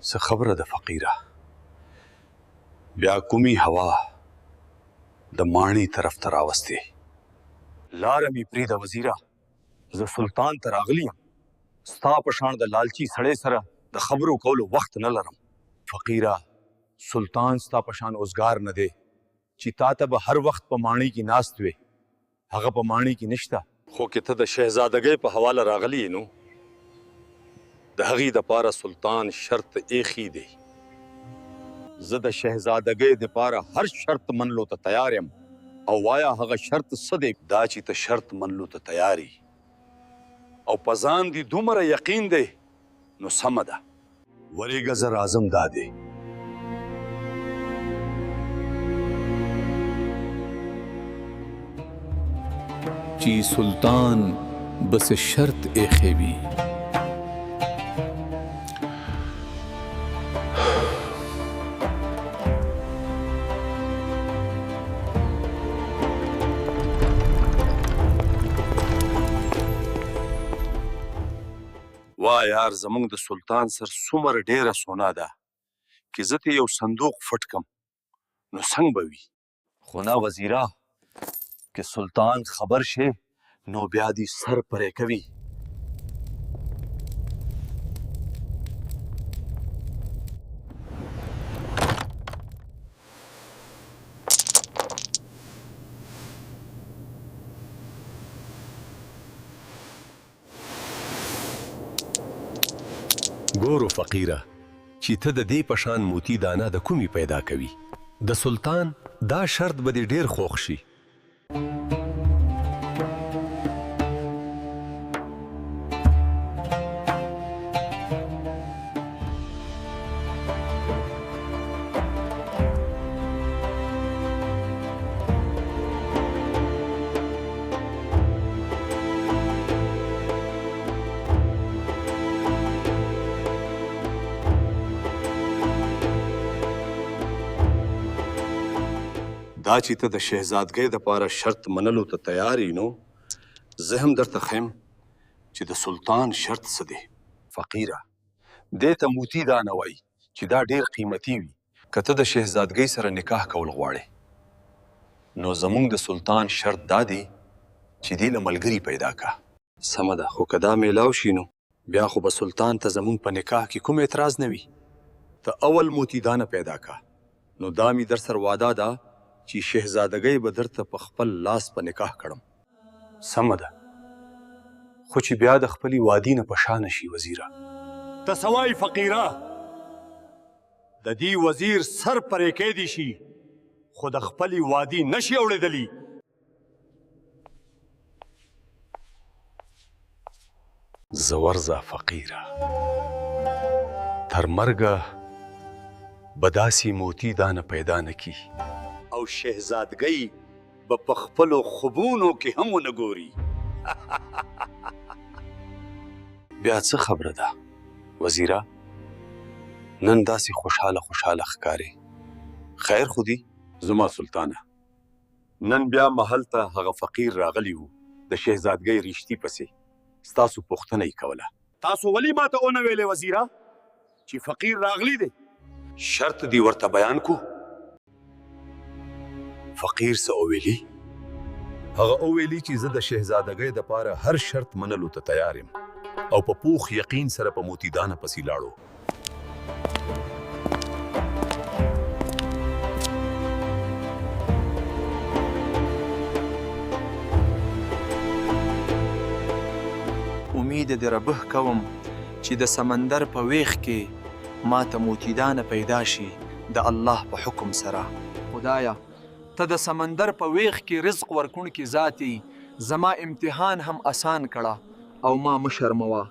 څه خبره ده فقیره؟ بیا کومي هوا د ماڼۍ طرف ته راوستې؟ لاره مې پرېږده وزیره، زه سلطان ته راغلی یم، ستا په شان د لالچي سړی سره د خبرو کولو وخت نه لرم. فقیره، سلطان ستا په شان اوزګار نه دی چي تاته به هر وخت په ماڼۍ کي ناست وي، هغه په ماڼۍ کي نشته. خو که ته د شهزادګۍ په حواله راغلی یې نو د هغي دپاره سلطان شرط ايښی دی. زه د شهزادګۍ دپاره هر شرط منلو ته تیار یم او وایه هغه شرط څه دی؟ دا چي ته شرط منلو ته تیار یې او په ځان دي دومره یقین دی نو سمه ده. ورېږه زه راځم دا دی. چي سلطان به څه شرط ايښی وي. وا یار زمونږ د سلطان سر څومره ډیره سونا ده که زه ته یو صندوق فټ کم نو څنګ به وي. خو نه وزیره که سلطان خبر شی نو بیا دی سر پری کوي. ګورو فقیره چی ته د دی په شان موتی دانه د کومی پیدا کوی؟ د سلطان دا شرط به دی ډیر خوښ شی. دا چې ته د شهزادګۍ دپاره شرط منلو ته تیار یې نو زه هم درته ښیم چې د سلطان شرط څه دی. فقیره! دې ته موتي دانه وایي چې دا ډیر قیمتي وي. که ته د شهزادګۍ سره نکاح کول غواړې نو زمونږ د سلطان شرط دا دی چې دې له ملګري پیدا که. سمه ده، خو که دا میلاو شي نو بیا خو به سلطان ته زمونږ په نکاح کې کوم اعتراض نه وي. ته اول موتي دانه پیدا که نو دا مي درسره وعده ده چې شهزادګۍ به درته په خپل لاس په نکاح کړم. سمه ده، خو چې بیا د خپلي وعدي نه په شا نه شي وزیره. ته څه وایي فقیره؟ د دي وزیر سر پرې کیدی شي خو د خپلي وعدي نه شي اوړیدلی. زه ورځه فقیره تر مرګه به داسي موتي دانه پیدا نه کړي. او شهزادګۍ به په خپلو خوبونو کې هم ونه ګوري. بیا څه خبره ده وزیره، نن داسې خوشحاله خوشحاله ښکارې، خیر خو دي؟ زما سلطانه، نن بیا محل ته هغه فقیر راغلی وو، د شهزادګۍ رشتي پسې ستاسو پوښتنه یې کوله. تاسو ولي ماته ونه ویلې وزیره چی فقیر راغلی دی؟ شرط دی ورته بیان کو. فقیر څه وویلی؟ هغه وویلی چی زه د شهزادګۍ دپاره هر شرط منلو ته تیار یم او په پوخ یقین سره په موتی دانه پسی لاړو. امید د ربه کوم چې د سمندر په ویښ کې ماته موتیدانه پیدا شي د الله په حکم سره. خدایه! ته د سمندر په ویښ کې رزق ورکوڼکې ذات یی، زما امتحان هم اسان کړه او ما مه شرموه.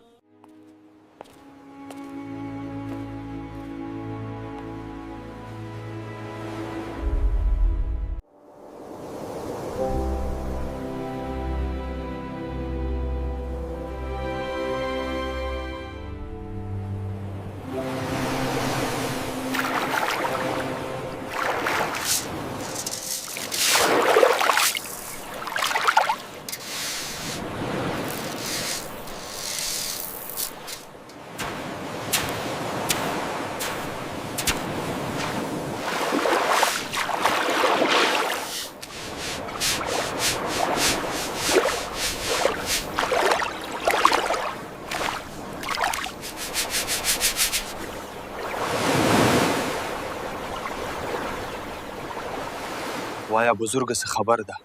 وایا بزرګه څه خبر ده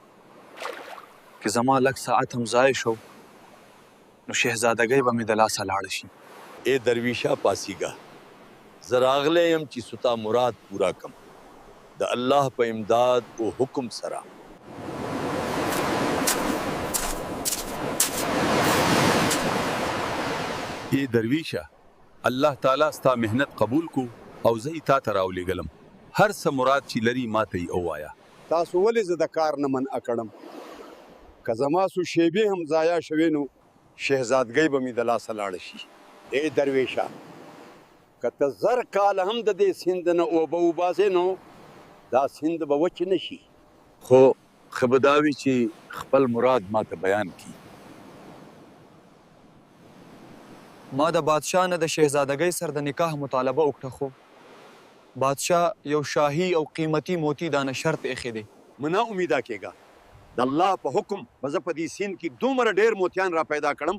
که زما لږ ساعت هم ضایع شو نو شهزادګۍ به مې د لاسه لاړه شي. اې درویشه پاڅیږه! زه راغلی یم چی ستا مراد پوره کم د الله په امداد او حکم سره. اې درویشه! الله تعالی ستا محنت قبول کو او زه یی تاته راولیږلم، هر څه مراد چی لری ماته یی ووایه. تاسو ولې زه د کار نه منع کړم؟ که زما څو شېبې هم ضایع شوې نو شهزادګۍ به مې د لاسه لاړه شي. اې دروېشه! که ته 1000 کاله هم د دې سیند نه اوبه وباسې نو دا سیند به وچ نه شي. خو ښه به دا وي چې خپل مراد ماته بیان کړي. ما د بادشاه نه د شهزادګۍ سره د نکاح مطالبه وکړه خو بادشاه یو شاهي او قیمتي موتي دانه شرط ایښی دی. مه نا امیده کېږه، د الله په حکم به زه په دې سیند کې دومره ډېر موتیان را پیدا کړم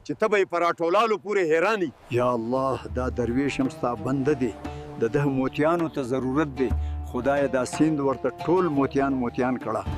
چې ته به یې په راټولالو پورې حیران یي. یا الله! دا دروېش هم ستا بنده دی، د ده موتیانو ته ضرورت دی، خدایه دا سیند ورته ټول موتیان موتیان کړه.